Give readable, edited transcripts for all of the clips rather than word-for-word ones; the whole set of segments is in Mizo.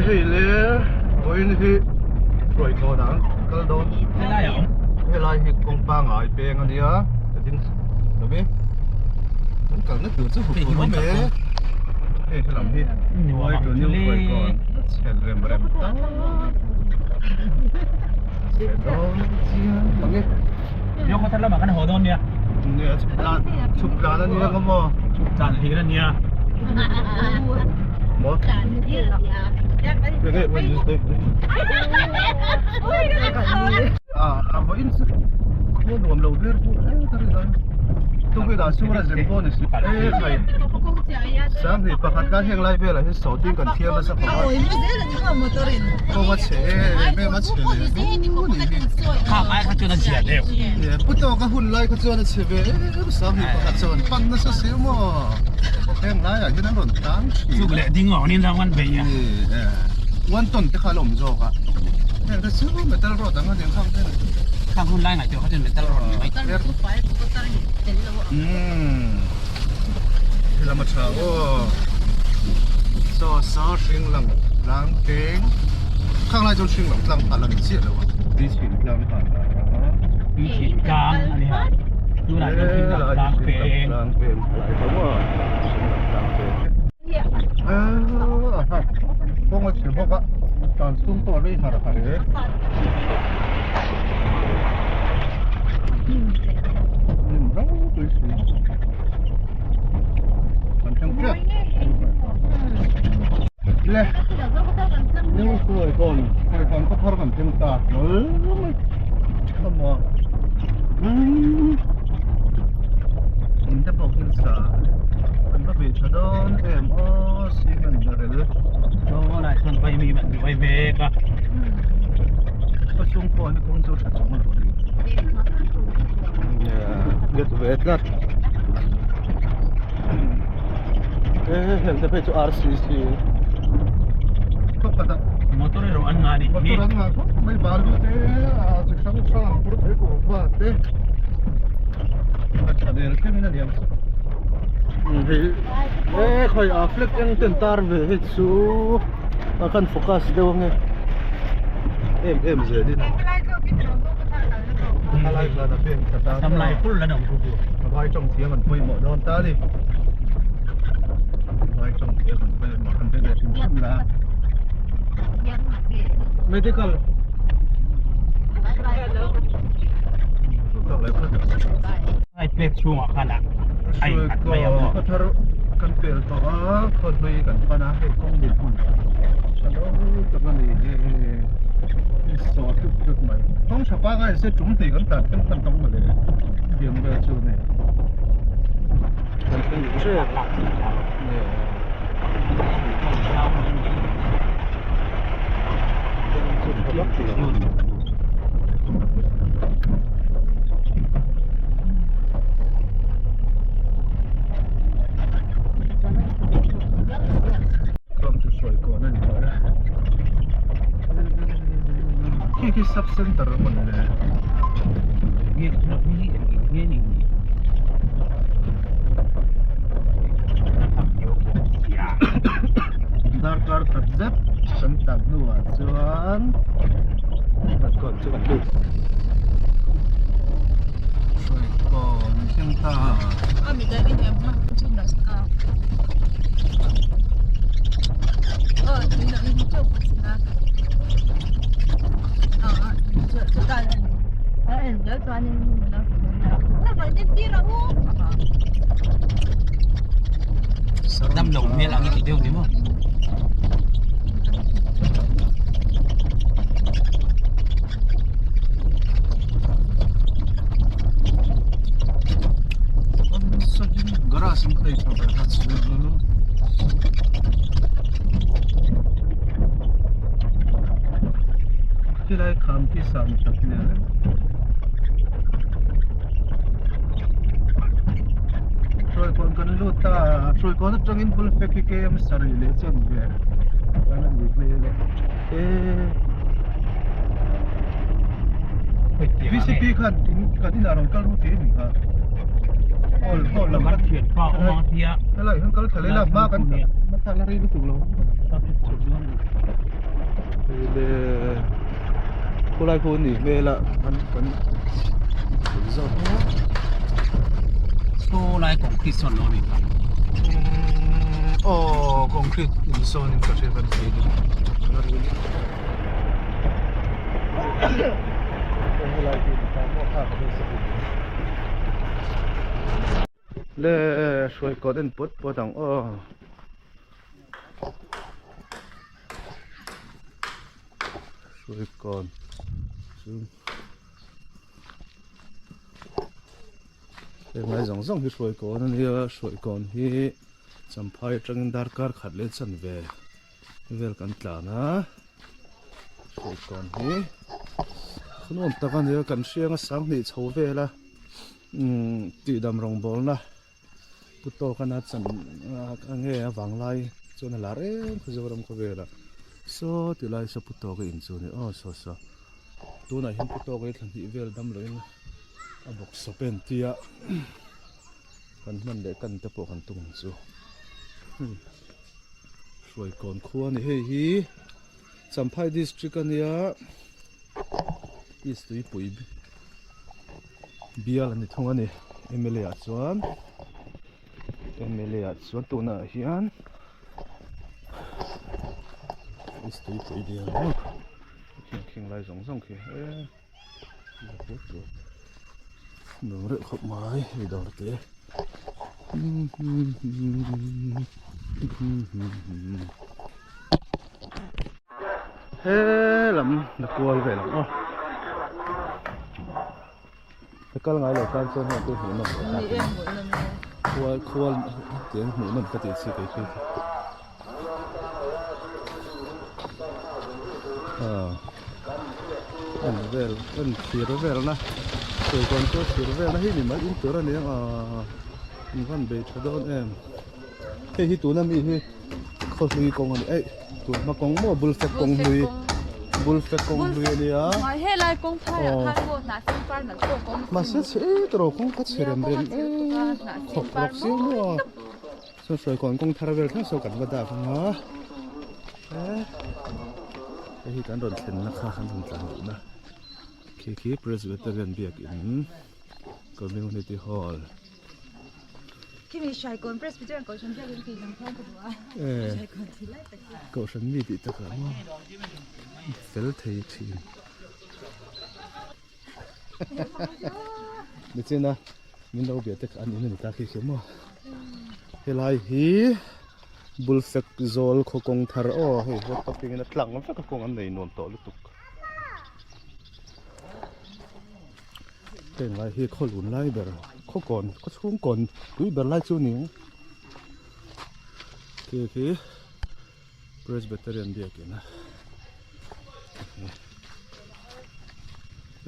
hei le vawiin hi hruai thlawn ang kal dawn Helai a awm. Helai hi kawng pangai peng a nia ka ding lo e kan kalna tur chu huphurh awm e hei helam hi Hruai tun new hruai kawn a chhe rem rem tak chhe dawn chiang mange. Yo khaw thar lamah kan haw dawn nia. Nia chhuk tlan chhuk tlan a nia ka maw. Chhuk tlan hlir a nia. Maw. A vaw in chu khaw nuam lo ber chu e ka rin ang. Tungkui dan sura zem pawh ni si e khai. Sang hi pakhat lai heng lai velah hian sawhting kan thiam nasa khawp a. Kawng a chhe em em a chhe leh du ni hi. Kha ai kha chuan a zia deuh. Pu tawka hun lai kha chuan a chhe ve em sang hi pakhat chuan pan nasa si maw. Heng laiah hian an rawn tang thin. Chuk leh ding awng in rang an bei a. One ton te kha a la awm zawk a. Heng te chu metal rod ang a nen khang te. Khang hun lai ngaihtuah kha chuan metal rod ni mai. Umm helam a tha aw saw saw hring lang tlang peng khang lai chuan hring lang tlang phah la ni chiah lo a tui chhin tlang phah la tui chhin tlang a ni a tunah chuan hring lang tlang peng tlang peng lai tho maw hring lang tlang peng a ha kawng a chhe bawk a tlan chhung pawh a rei har har e. Hnim rau tui si kan thleng chiah le new hruai kawn hruai kawn khaw thar kan thleng ta hlawl mai khama in te pawh khi sa an va bei tha dawn em aw cement rel dawnah chuan vai mi an vai mek a. Khaw chung pawh hi kawng chu tha chung a lo ni. Get ve tlat. E heng te phei chu RCC. Khaw khat a. Motor erawh an ngah ni. Motor an ngah khawp mai balu te a chi hrang hrang an phur thei kuh va te. A tha vel thlengin a liam chu. Hei e khawi a flag eng ten tar ve hei chu. A kan focus deuh ange em em zel in a lai khan a pen khat a sam lai pul an awm khu a vai tawng thiam an pawimawh dawn ta ni vai tawng thiam an pawimawh an be ve hrim hrim la medical ai pek chhungah khan a ai khat mai ang khaw thar kan pel tawh a khaw hlui kan pan a hei kawng din hmun tha lo tak a ni hi saw tlut tlut mai kawng tha pangai se tum hnih kan tlan kan hman tawng mawle tiang vel chu nei kan thleng hrep kawng chu tha vak lo. Kawng chu sawi kawn a ni tawh e. Khi khi sub center a mawn le. Darkar khat zet kan tlan hnuah chuan Hnathawh chu kan lut. Sawi kawn thleng ta. Dam lo hmel ang i ti deuh ni maw? Garage an nei tha ve kha chu. Khilai kham khi sam that hmel em. Hruaikawn kan lut ta a, hruaikawn atangin bul fek hi KM sarih leh chuan ve kan a nih hmel e. VCP khan in kan inah rawn kal ru tih a ni kha. Hall hall lam kan thian pa awm ang tia. Helai hian kal thla leh la hma kan hma thla la rei lutuk lo. Khulai khu nih hmel a an kan thei zawk a. Saw lai concrete sawn lo ni kha. Aw concrete in sawn in ka hria kan thei ni. Helai hi ni ta maw kha ka beisei ni. Le hruai kawt en pawt pawt ang aw. Hruaikawn chu heng lai zawng zawng hi hruaikawn a nia hruaikawn hi champhai atangin darkar khat leh chanve vel kan tlan a hruaikawn hi khaw nuam tak a nia kan hriang a sanghnih chho vel a umm tihdam rawngbawlna. Pu Tawkana chan a nge a vanglai chuan a lar em kha Zoram khawvelah saw ti lai saw Pu Tawka in chu a ni aw saw saw tunah hian Pu Tawka hi thla hnih vel dam loin a bawk sawp en tia kan hman leh kan te pawh kan tum ang chu Hruaikawn khua a ni hei hi Champhai district a nia East Tuipui bial a ni thung a ni mla ah chuan mla ah chuan tunah hian East Tuipui bial maw khing khing lai zawng zawng khi e nuam reuh khawp mai hei dawr te He lam la kual vel ang aw. Ka kal ngai lo tan chuan heng te hmuh nawm lo tak a ni. Khual khual tiang hmuh nawm ka tih chi kei phei chu. Aw en vel en thlir vel na sawi chu thlir vel na hi mi mai in tur a ni ang aw in van bei tha dawn em. Hei hi tuna mi hi khawhlui kawng a ni eih tun hma kawng maw bulfek kawng hlui bulfek kawng hlui a nia helai kawng phaiah khan maw hnah sen par nalh pawh ka awm a mahse chhe e tawrh kawng kha chhe rem rem e khawk rawk siau maw saw sawi kawn kawng thar vel thleng saw kan va dak ang a hei hi kan rawn thlenna kha kan rawn tlan duhna khi khi Presbyterian biakin community hall. Khimi Hraikawn Presbyterian Kohhran biakin tih lang khan ka duh a. Hraikawn tih lai tak hi. Kohhran mi tih takah maw fel thei thin. Nichina min lo bia te kha an in a ni ta khi khi maw. Helai hi Bulfek zawl khaw kawng thar aw hei hawt topping in a tlang vek a kawng an nei nuam tawh lutuk. Heng lai hi khaw lun lai ber khaw kawn khaw chhung kawn tui ber lai chu a ni ang khi khi Presbyterian biakin a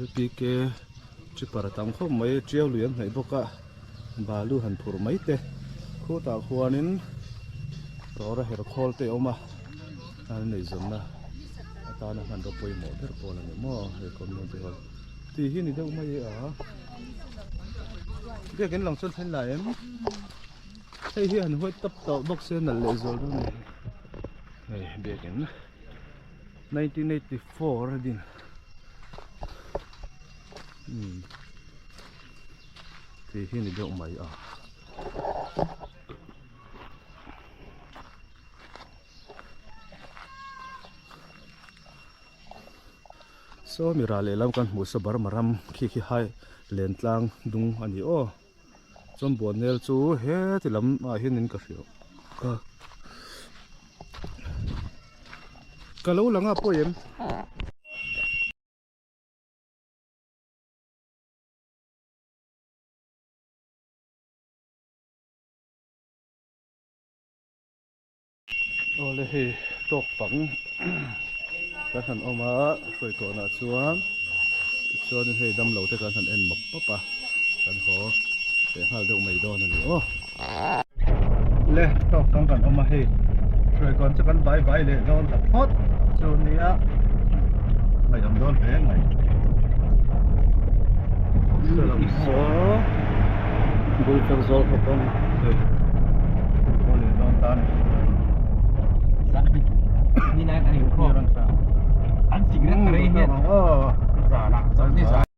LPK tripper a tam khawp mai tiau lui an hnaih bawk a balu han phur mai te khutah khuanin rawra her khawl te a awm a an ineizawnna atana hmanraw pawimawh ber pawl a ni maw he community hall. Tih hi ni deuh mai a biakin lang chuan thlen la em hei hi han huai tap tawh bawk se nalh leh zual dawn a ni hei biakin 1984 a din umm tih hi ni deuh mai a. Saw mi rah lehlam kan hmuh saw Burma ram khi khi hai len tlang dung a ni aw chuan buannel chu heti lam ah hianin ka hria ka ka lo lang a pawi em. Awle hei tawk pang kan han awm a hruai tawnah chuan tichuanin hei damlo te kan han en mawp mawp a kan haw leh nghal deuh mai dawn a ni aw. Le tawk pang kan awm a hei hruai tawn chu kan vai vai leh dawn ta phawt chu nia ngaihawm dawn hle mai. Saw bul fek zawl khawp a ni hei aw leh dawn ta ni an cigarette a rei hian ang aw.